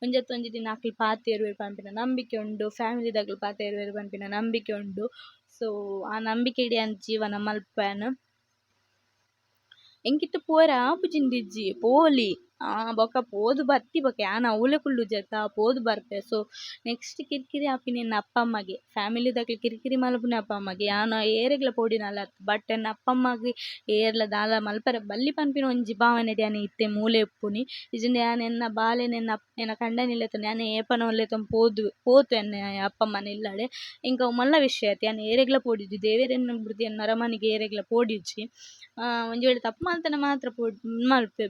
ಒಂಜತ್ತ್ ಒಂಜಿ ದಿನ ಅಕ್ಲ್ ಪಾತೆರುವೆರ್ ಪನ್ಪಿನ ನಂಬಿಕೆ ಉಂಡು, ಫ್ಯಾಮಿಲಿದಕ್ಲ್ ಪಾತೆರುವೆರ್ ಪನ್ಪಿನ ನಂಬಿಕೆ ಉಂಡು. ಸೊ ಆ ನಂಬಿಕೆಡ್ ಯಾನ್ ಜೀವನ ಮಲ್ಪುವೆನ್. ಎಂಕ್ ಇತ್ತೆ ಪೋಯೆರೆ ಆಪುಜಿಂದಿಜ್ಜಿ ಪೋಲಿ ಬೊಕ ಪೋದು ಬತ್ತಿ ಬೊಕ ಯಾನ್ ಅವ್ಲೆ ಕುಲ್ಲುಜತ್ತ ಪೋದು ಬರ್ಪೆ. ಸೊ ನೆಕ್ಸ್ಟ್ ಕಿರಿಕಿರಿ ಆಪಿನಿ ಎನ್ನ ಅಪ್ಪ ಅಮ್ಮಗೆ, ಫ್ಯಾಮಿಲಿದಕ್ಲ್ ಕಿರಿಕಿರಿ ಮಲ್ಪುನೆ ಅಪ್ಪ ಅಮ್ಮಗೆ. ಯಾನ್ ಏರೆಗ್ಲ ಪೋಡಿನಾಲ್ ಅತ್ತ್ ಬಟ್ ಎನ್ನ ಅಪ್ಪ ಅಮ್ಮಗ್ ಏರ್ಲ ದಾಲ ಮಲ್ಪರೆ ಬಲ್ಲಿ ಪನ್ಪಿನ ಒಂಜಿ ಭಾವನೆಡ್ ಯಾನ್ ಇತ್ತೆ ಮೂಲೆ ಉಪ್ಪುನಿ. ಇಜ್ಜಿಂಡ ಯಾನ್ ಎನ್ನ ಬಾಲೆನ್ ಎನ್ನ ಎನ್ನ ಕಂಡನಿ ಲೆತೊಂದು ಯಾನ್ ಏಪನ ಲೆತೊಂದು ಪೋದು ಪೋತು ಎನ್ನ ಅಪ್ಪ ಅಮ್ಮನ ಇಲ್ಲಡೆ. ಎಂಕ್ ಅವು ಮಲ್ಲ ವಿಷಯ ಅತ್ತ್, ಯಾನ್ ಏರೆಗ್ಲ ಪೋಡಿಜಿ, ದೇವೆರೆನ್ ಬುಡ್ದು ಯಾನ್ ನರಮಾನಿಗ್ ಏರೆಗ್ಲ ಪೋಡಿಜಿ. ಒಂಜಿ ವೇಳೆ ತಪ್ಪು ಮಲ್ತ್ಂಡ ಮಾತ್ರ ಪೋಡ್ ಮಲ್ಪೆ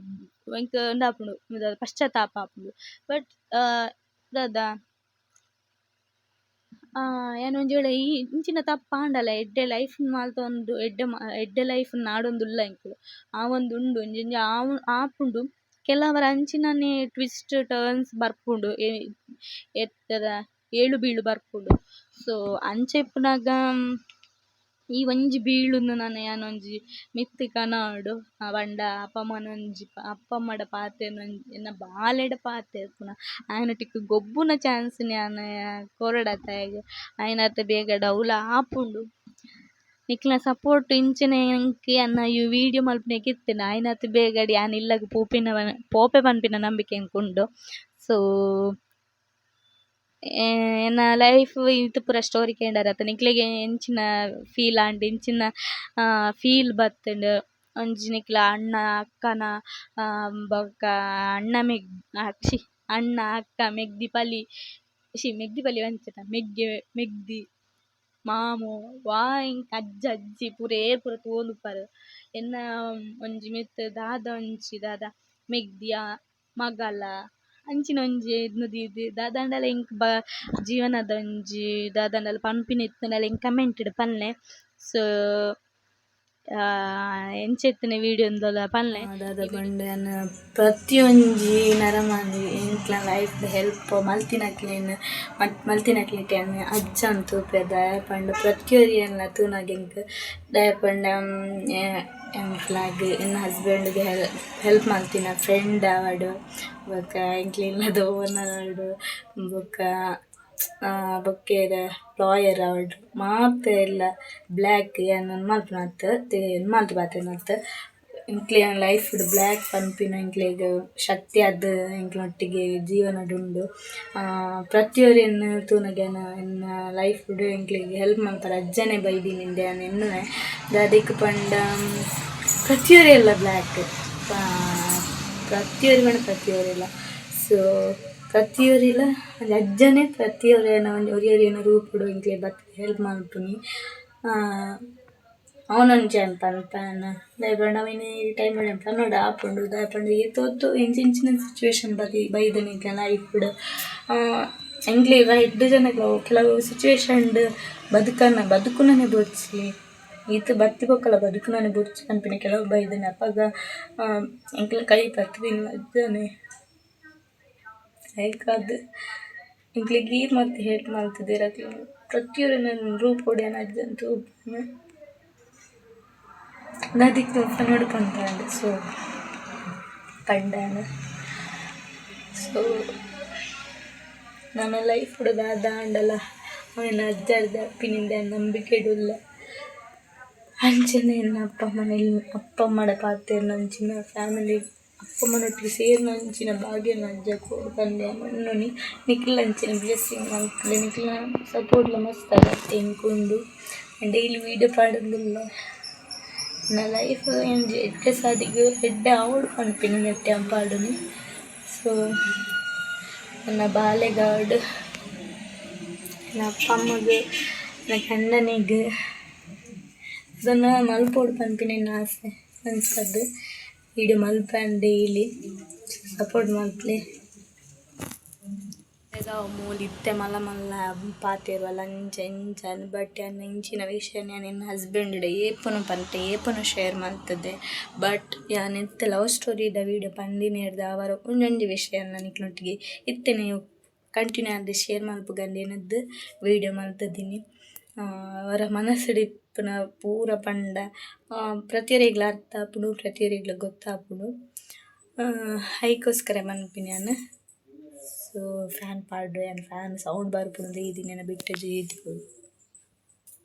ಎಂಕ್ ಉಂದಾಪುಂಡು ಪಶ್ಚಾತ್ತಾಪ ಆಪುಂಡು. ಬಟ್ ದಾದ ಯಾನ್ ಒಂಜಿ ವೇಳೆ ಈ ಇಂಚಿನ ತಪ್ಪಾಂಡಲ ಎಡ್ಡೆ ಲೈಫ್ ಮಲ್ತೊಂದು ಎಡ್ಡೆ ಎಡ್ಡೆ ಲೈಫ್ ನಾಡೊಂದುಲ್ಲ ಎಂಕುಲು ಆವೊಂದುಂಡು ಒಂಜೊಂಜಿ ಆಪುಂಡು. ಕೆಲವರ ಅಂಚಿನನೆ ಟ್ವಿಸ್ಟ್ ಟರ್ನ್ಸ್ ಬರ್ಪುಂಡು, ಎತ್ತದ ಏಳು ಬೀಳು ಬರ್ಪುಂಡು. ಸೊ ಅಂಚ ಇಪ್ಪುನಗ ಈ ಒಂಜಿ ಬೀಳುನು ನನ ಯಾನೊಂಜಿ ಮಿತ್ತ್ ಕನೊಡು. ಪಂಡ ಅಪ್ಪ ಅಮ್ಮನೊಂಜಿ ಅಪ್ಪ ಅಮ್ಮಡ ಪಾತೆರ್ನ ಎನ್ನ ಬಾಲೆಡ ಪಾತೆರ್ಪುನ ಆಯನೊಟ್ಟಿಗೆ ಗೊಬ್ಬುನ ಚಾನ್ಸ್ ಯಾನ್ ಕೊರೊಡತ್ತ ಆಯಗ್, ಆಯಿನಾತ್ ಬೇಗಡ್ ಅವ್ಲ ಆಪುಂಡು. ನಿಕ್ಲ್ನ ಸಪೋರ್ಟ್ ಇಂಚನೆ ಎಂಕ್ ಎನ್ನ ಈ ವೀಡಿಯೋ ಮಲ್ಪುನೆಗ್ ಇತ್ತ್ಂಡ ಆಯಿನಾತ್ ಬೇಗಡ್ ಯಾನ್ ಇಲ್ಲಗ್ ಪೋಪಿನ ಪೋಪೆ ಪನ್ಪಿನ ನಂಬಿಕೆ ಎಂಕ್ ಉಂಡು. ಸೊ ಎನ್ನ ಲೈಫ್ ಈತ್ ಪೂರ ಸ್ಟೋರಿ ಕೇಂಡರತ್ತ ನಿಕ್ಲೆಗ್ ಎಂಚಿನ ಫೀಲ್ ಆಂಡ್, ಎಂಚಿನ ಫೀಲ್ ಬತ್ತ್ಂಡ್, ಒಂಜಿ ನಿಕ್ಲ ಅಣ್ಣ ಅಕ್ಕನ ಬೊಕ್ಕ ಅಣ್ಣ ಮೆಗ್ ಛೀ ಅಣ್ಣ ಅಕ್ಕ ಮೆಗ್ದಿ ಪಲಿ ಛೀ ಮೆಗ್ದಿ ಪಲಿ ಅಂಚನ ಮೆಗ್ಗೆ ಮೆಗ್ದಿ ಮಾಮು ವಾ ಎಂಕ್ ಅಜ್ಜ ಅಜ್ಜಿ ಪೂರ ಏರ್ ಪೂರ ತೂವೊಂದುಪ್ಪರ್ ಎನ್ನ ಒಂಜಿ ಮಿತ್ತ್ ದಾದ ಒಂಜಿ ದಾದ ಮೆಗ್ದಿಯ ಮಗಲ ಅಂಚಿನ ಒಂಜಿ ಉಂದು ದೀದ್ ದಾದಾಂಡಲ ಎಂಕ್ ಜೀವನದ ಒಂಜಿ ದಾದಾಂಡಲ ಪನ್ಪಿನ ಇತ್ತ್ಂಡಲ ಎಂಕ್ ಕಮೆಂಟ್ ಡ್ ಪನ್ಲೆ. ಸೊ ಎಂಚ ಇತ್ತಿನ ವೀಡಿಯೋ ಇಂದಲ ಪನ್ಲೆ. ದಾದ ಪಂಡ ಯಾನ್ ಪ್ರತಿಯೊಂಜಿ ನರಮಾನಿ ಎಂಕ್ಲ ಲೈಫ್ ಹೆಲ್ಪ್ ಮಲ್ತಿನಕ್ಲೆನ್ ಮಲ್ತಿನಕ್ಲೆಟ್ ಯಾನ್ ಅಜ್ಜನ್ ತೂಪೆ. ದಾಯೆ ಪಂಡ ಪ್ರತಿಯೊರಿಯನ್ಲ ತೂನಗ ಎಂಕ್ ದಾಯೆ ಪಂಡ ಎಂಕ್ಲಾಗ್ ಎನ್ನ ಹಸ್ಬೆಂಡ್ಗ್ ಹೆಲ್ಪ್ ಮಲ್ತಿನ ಫ್ರೆಂಡ್ ಆವಡ್ ಬೊಕ್ಕ ಎಂಕ್ಲೆ ಇಲ್ಲದ ಓನರ್ ಆವಡ್ ಬೊಕ್ಕ ಬೊಕ್ಕ ಏರ್ ಲಾಯರ್ ಆವಡ್ ಮಾತೆರ್ಲ ಬ್ಲ್ಯಾಕ್ ಯಾನ್ ಮಲ್ಪುನತ್ ಮಲ್ತ್ ಪಾತೆರ್ನತ್. ಎಂಕ್ಲೆನ ಲೈಫ್ಡ್ ಬ್ಲ್ಯಾಕ್ ಪನ್ಪಿನ ಎಂಕ್ಲೆಗ್ ಶಕ್ತಿ ಆದ್ ಎಂಕ್ಲೊಟ್ಟಿಗೆ ಜೀವನಡ್ ಉಂಡು. ಪ್ರತಿಯೊರಿಯನ್ ತೂನಗ ಯಾನ್ ಎನ್ನ ಲೈಫ್ಡ್ ಎಂಕ್ಲೆಗ್ ಹೆಲ್ಪ್ ಮಲ್ಪರೆ ಅಜ್ಜನೇ ಬೈದಿನಿಂದ್ ಯಾನ್ ಎನ್ನುವೆ. ದಾದೆಕ್ ಪಂಡ ಪ್ರತಿಯೊರಿಯೆಲ ಬ್ಲ್ಯಾಕ್, ಪ್ರತಿಯೊರಿ ಪಂಡ ಪ್ರತಿಯೊರಿಲ. ಸೊ ಪ್ರತಿಯೊರಿಲ ಒಂಜಿ ಅಜ್ಜನೇ ಪ್ರತಿಯೊರಿಯನ ಒಂಜಿ ಒರಿ ಒರಿಯನ ರೂಪುಡು ಎಂಕ್ಲೆಗ್ ಬತ್ತ್ ಹೆಲ್ಪ್ ಮಲ್ಪುನಿ. ಅವನೊಂಜಿ ಯಾನ್ ಪನ್ಪೆ ದಾಯೆ ಪಂಡ ಅವ್ ಇನಿ ಈ ಟೈಮ್ ಯಾನ್ ಪನೊಡು ಆಪುಂಡು. ದಾಯೆ ಪಂಡ ಏತೊತ್ತು ಎಂಚೆಂಚಿನ ಸಿಚುವೇಶನ್ ಬೈದ್ಂಡ್ ಎಂಕ್ಲೆ ಲೈಫ್ಡ್. ಎಂಕ್ಲೆಗ್ ರಡ್ಡ್ ಜನಕ್ಲ ಕೆಲವು ಸಿಚುವೇಶನ್ ಬದುಕನ ಬದುಕುನನೆ ಬೊಡ್ಚಿ, ಈತ್ ಬತ್ತಿ ಬೊಕ್ಕಲ ಬದುಕುನನೆ ಬೊಡ್ಚಿ ಪನ್ಪಿನ ಕೆಲವು ಬೈದ್ಂಡ್. ಅಪಗ ಎಂಕ್ಲೆ ಕೈ ಪತ್ತುದಿನಿ ಅಜ್ಜನೆ. ಐಕಾದ್ ಎಂಕ್ಲೆಗ್ ಈರ್ ಮಸ್ತ್ ಹೆಲ್ಪ್ ಮಲ್ತುದೆರ್ ಅಕ್ಲೆನ್ ಪ್ರತಿಯೊರಿನ ರೂಪೊಡು ಯಾನ್ ಅಜ್ಜನ್ ತೂಪುನೆ. ದಾದೆಕ್ ಪನೊಡು ಪಂದ್ ಸೊ ಪಂಡೆ. ಸೊ ನನ ಲೈಫ್ಡ್ ದಾದ ಆಂಡಲ ಅವ್ ಎನ್ನ ಅಜ್ಜರ್ದ್ ಆಪಿನಿಂದ್ ಯಾನ್ ನಂಬಿಕೆಡ್ ಉಲ್ಲೆ. ಅಂಚನೆ ಎನ್ನ ಅಪ್ಪ ಅಮ್ಮನ ಅಪ್ಪ ಅಮ್ಮಡ ಪಾತೆರ್ನಂಚಿನ ಫ್ಯಾಮಿಲಿ ಅಪ್ಪ ಅಮ್ಮನೊಟ್ಟಿಗೆ ಸೇರಿನಂಚಿನ ಭಾಗ್ಯನ್ ಅಜ್ಜ ಕೊರಡ್ ಪಂದ್ ಯಾನ್ ಎನ್ನೊನಿ. ನಿಕುಲು ಅಂಚಿನ ಬ್ಲೆಸ್ಸಿಂಗ್ ಮಲ್ಪುಲೆ, ನಿಕಲ್ನ ಸಪೋರ್ಟ್ಲ ಮಸ್ತ್ ಅಗತ್ಯ ಎಂಕ್ ಉಂಡು. ಡೈಲಿ ವೀಡಿಯೋ ಪಾಡೊಂದುಲ್ಲೆ. ಎನ್ನ ಲೈಫ್ ಒಂಜಿ ಎಡ್ಡೆ ಸಾದಿಗ್ ಎಡ್ಡೆ ಆವೊಡು ಪನ್ಪಿನ ನೆಟ್ಟ್ ಯಾನ್ ಪಾಡುನಿ. ಸೊ ಎನ್ನ ಬಾಲೆಗಾವಡ್, ಎನ್ನ ಅಪ್ಪ ಅಮ್ಮಗ್, ಎನ್ನ ಕಂಡನಿಗ್ ದಾನ್ನ ಮಲ್ಪೊಡು ಪನ್ಪಿನ ಎನ್ನ ಆಸೆ. ಅಂಚಾದ್ ವೀಡಿಯೋ ಮಲ್ಪೆ ಡೈಲಿ ಸಪೋರ್ಟ್ ಮಲ್ಪುಲೆ. ಮೂಲು ಇತ್ತೆ ಮಲ್ಲ ಮಲ್ಲ ಪಾತೆರುವಲ್ ಅಂಚ ಇಂಚ ಬಟ್ ಯಾನ್ ಇಂಚಿನ ವಿಷಯನ್ ಯಾನ್ ಎನ್ನ ಹಸ್ಬೆಂಡ್ ಏಪೊನು ಪನ್ತೆ, ಏಪೊನು ಶೇರ್ ಮಲ್ತುದೆ. ಬಟ್ ಯಾನ್ ಇತ್ತೆ ಲವ್ ಸ್ಟೋರಿದ ವೀಡಿಯೋ ಪಂಡಿನೆರ್ದಾವರ ಒಂಜೊಂಜಿ ವಿಷಯನ್ ನಿಕ್ಲೆನೊಟ್ಟಿಗೆ ಇತ್ತೆನೆ ಕಂಟಿನ್ಯೂ ಆದ್ ಶೇರ್ ಮಲ್ಪುಗಂದ್ ಎನ್ನುದು ವೀಡಿಯೋ ಮಲ್ತುದಿನಿ. ಅವರ ಮನಸ್ಸುಡು ಇಪ್ಪುನ ಪೂರ ಪಂಡ ಪ್ರತಿಯೊರಿಗ್ಲ ಅರ್ಥ ಆಪುಂಡು, ಪ್ರತಿಯೊರಿಗ್ಲ ಗೊತ್ತಾಪುಂಡು. ಐಕೋಸ್ಕರ ಪನ್ಪಿನಿ ಯಾನ್. ಸೊ ಫ್ಯಾನ್ ಪಾಡ್ಡು ಯಾನ್ ಫ್ಯಾನ್ ಸೌಂಡ್ ಬರ್ಪುಂಡು ದೀದಿನಿ ಎನ್ನ ಬಿಟ್ಟೆ ದೀದಿನಿ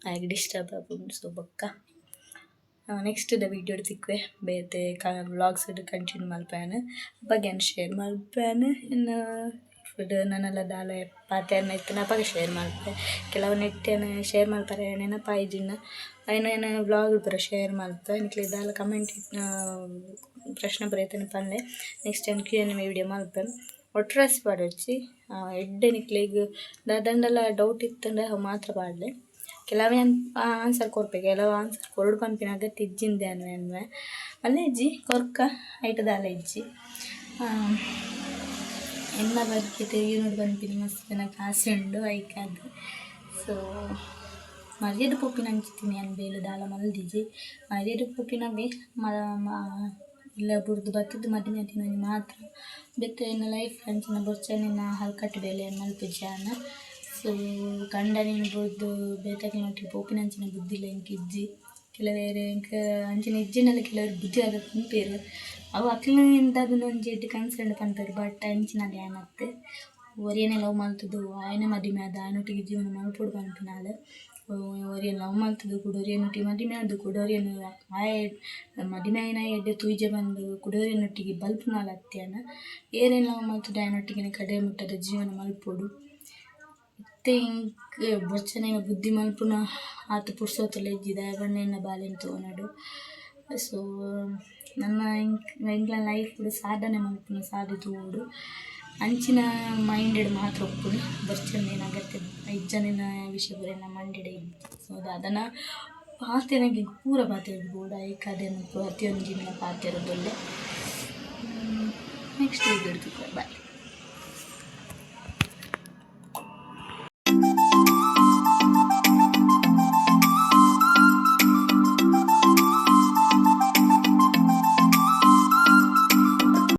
ಆಯಗ್ ಡಿಸ್ಟರ್ಬ್ ಆಪುಂಡು. ಸೊ ಬೊಕ್ಕ ನೆಕ್ಸ್ಟ್ ದ ವೀಡಿಯೋಡ್ ತಿಕ್ಕುವೆ ಬೇತೆ ವ್ಲಾಗ್ಸ್ ಕಂಟಿನ್ಯೂ ಮಲ್ಪೆ ಯಾನ್. ಅಪಗ ಯಾನ್ ಶೇರ್ ಮಲ್ಪೆ ಎನ್ನ ಫುಡ್ ನನಲ ದಾಲ ಪಾತೆರ್ನ ಇತ್ತ್ಂಡ ಅಪಗ ಶೇರ್ ಮಲ್ಪೆ. ಕೆಲವು ನೆಟ್ಟ್ ಯಾನ್ ಶೇರ್ ಮಲ್ಪರೆ ನೆನಪಾಯಿಜಿಂಡ ಐನ್ ಯಾನ್ ವ್ಲಾಗ್ ಪೂರ ಶೇರ್ ಮಲ್ಪೆ. ನಿಕ್ಲೆಗ್ ದಾಲ ಕಮೆಂಟ್ ಪ್ರಶ್ನೆ ಪೂರ ಇತ್ತ್ಂಡ ಪನ್ಲೆ, ನೆಕ್ಸ್ಟ್ ಯಾನ್ ಕ್ಯೂ ಎನ್ ಎ ವೀಡಿಯೋ ಮಲ್ಪೆ. ಒಟ್ರಾಸಿ ಪಾಡೊಡ್ಚಿ, ಎಡ್ಡೆ ನಿಕ್ಲೆಗ್ ದಾದಂಡಲ ಡೌಟ್ ಇತ್ತ್ಂಡ ಅವು ಮಾತ್ರ ಪಾಡ್ಲೆ. ಕೆಲವು ಯಾನ್ ಆನ್ಸರ್ ಕೊರ್ಪೆ, ಕೆಲವು ಆನ್ಸರ್ ಕೊರೊಡು ಪನ್ಪಿನ ಅಗತ್ಯ ಇಜ್ಜಿಂದ್ ಯಾನ್ ಎನ್ನುವೆ. ಮಲ್ಲೆ ಇಜ್ಜಿ ಕೊರ್ಕ ಐಟ್ ದಾಲ ಇಜ್ಜಿ. ಎನ್ನ ಬಗ್ಗೆ ತೆರಿಯೊನೊಡು ಪನ್ಪಿನ ಮಸ್ತ್ ಜನಕ್ ಆಸೆ ಉಂಡು ಐಕಾದ್. ಸೊ ಮರ್ಯಾದೆ ಪೋಪಿನಂಚಿತ್ತಿನ ಯಾನ್ ಬೇಲೆ ದಾಲ ಮಲ್ದಿಜಿ. ಮರ್ಯಾದೆ ಪೋಪಿನವೇ ಇಲ್ಲ ಬುಡ್ದು ಬತ್ತುದು ಮದಿಮೆ ಆತಿನ ಒಂಜಿ ಮಾತ್ರ. ಬೇತೆ ಎನ್ನ ಲೈಫ್ ಅಂಚಿನ ಬೊರ್ಚಂದಿನ ಹಲ್ಕಟ್ ಬೇಲೆ ಯಾನ್ ಮಲ್ಪುಜಿ ಯಾನ್. ಸೊ ಕಂಡನಿನ್ ಬುಡ್ದು ಬೇತೆಕ್ಲೆನೊಟ್ಟಿಗೆ ಪೋಪಿನಂಚಿನ ಬುದ್ಧಿಲ ಎಂಕ್ ಇಜ್ಜಿ. ಕೆಲವೆರ್ ಎಂಕ್ ಅಂಚಿನ ಇಜ್ಜಿಂಡಲ ಕೆಲವೆರ್ ಬುದ್ಧಿ ಆದ್ ಪನ್ಪೆರ್, ಅವು ಅಕ್ಲೆನ ದಾದನ ಒಂಜಿ ಎಡ್ಡೆ ಕನ್ಸರ್ನ್ ಪನ್ಪೆರ್. ಬಟ್ ಅಂಚಿನ ಯಾನ್ ಅತ್ತ್. ಒರಿಯನೇ ಲವ್ ಮಲ್ತುದು ಆಯನೇ ಮದಿಮೆ ಆದ್ ಆಯನೊಟ್ಟಿಗೆ ಜೀವನ ಮಲ್ಪೊಡು ಪನ್ಪಿನಾಲ್. ಒರಿಯನ್ ಲವ್ ಮಲ್ತುದು ಕುಡೊರಿಯನೊಟ್ಟಿಗೆ ಮದಿಮೆ ಆದ್ ಕುಡೊರಿಯನ್ ಆಯೆ ಮದಿಮೆ ಆಯಿನ ಎಡ್ಡೆ ತೂಯಿಜೆ ಪಂದ್ ಕುಡೊರಿಯನೊಟ್ಟಿಗೆ ಬಲ್ಪುನಾಲ್ ಅತ್ತ್ ಯಾನ್. ಏರೆನ್ ಲವ್ ಮಲ್ತುದು ಆಯನೊಟ್ಟಿಗೆ ಕಡೆ ಮುಟ್ಟದ ಜೀವನ ಮಲ್ಪೊಡು. ಇತ್ತೆ ಎಂಕ್ ಬೊರ್ಚಂದಿನ ಬುದ್ಧಿ ಮಲ್ಪುನ ಆತ್ ಪುರ್ಸೊತ್ತುಲ ಇಜ್ಜಿ, ದಾಯೆ ಪಂಡ ಎನ್ನ ಬಾಲೆನ್ ತೂವೊನೊಡು. ಸೊ ನನ್ನ ಎಂಕ್ಲೆನ ಲೈಫ್ಡ್ ಸಾಧನೆ ಮಲ್ಪುನ ಸಾದಿ ತೂವೊಡು. ಅಂಚಿನ ಮೈಂಡೆಡ್ ಮಾತ್ರ ಉಪ್ಪುನಿ, ಬೊರ್ಚಂದಿನ ಅಗತ್ಯ ಇಜ್ಜಂದಿನ ವಿಷಯ ಪೂರ ಎನ್ನ ಮಂಡೆಡ್ ಇಜ್ಜಿ. ಸೊ ದಾದನ ಪಾತೆರ್ನಗ ಎಂಕ್ ಪೂರ ಪಾತೆರೊಡು ಬೋಡು, ಐಕಾದ್ ಯಾನ್ ಪ್ರತಿಯೊಂಜಿನ್ಲ ಪಾತೆರೊಂದುಲ್ಲೆ. Next ವೀಡಿಯೋಡ್ ತಿಕ್ಕುವ, boy.